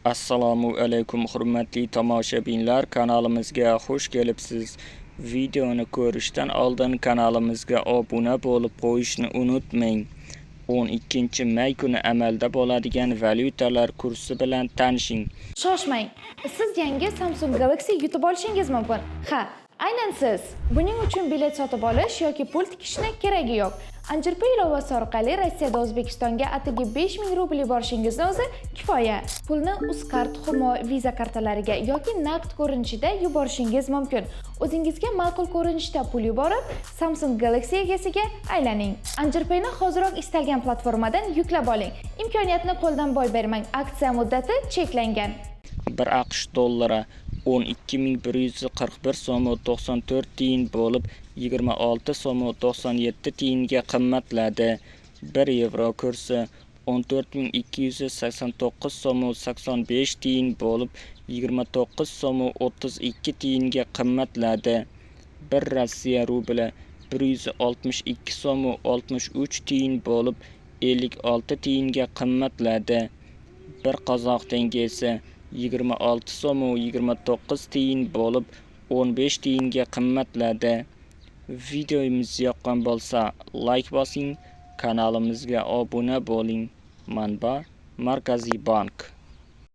Assalomu alaykum, hurmatli tomoshabinlar, kanalimizga xush kelibsiz. Videoni ko'rishdan oldin kanalimizga obuna bo'lib qo'yishni unutmang. 12 may kuni amalda bo'ladigan valyutalar kursi bilan tanishing. Shoshmang. Siz yangi Samsung Galaxy yutib olishingiz mumkin. Ha, aynan siz. Buning uchun bilet sotib olish yoki pul tikishni keragi yo'q. Anjirpay ilovasi orqali Rossiyada O'zbekistonga atigi 5000 rubl yuborishingizni o'zi kifoya. Pulni Uzcard, Humo, Visa kartalariga yoki naqd ko'rinishida yuborishingiz mumkin. O'zingizga ma'qul ko'rinishda pul yuborib, Samsung Galaxy egasiga aylaning. Anjirpayni hoziroq istalgan platformadan yuklab oling. Imkoniyatni qo'ldan boy bermang. Aksiya muddati cheklangan. 1 AQSh dollari 12 141 so'm 94 tiyin bo'lib, 26 so'm 97 tiyinga qimmatladi. 1 yevro kursi 14 289 so'm 85 tiyin bo'lib, 29 so'm 32 tiyinga qimmatladi. 1 Rossiya rubli 162 so'm 63 tiyin bo'lib, 56 tiyinga qimmatladi. 1 qozoq tengesi 26 so'm 29 tiyin bo'lib, 15 tiyinga qimmatladi. Videomiz yoqqan bo'lsa, layk bosing, kanalimizga obuna bo'ling. Manba: Markaziy bank.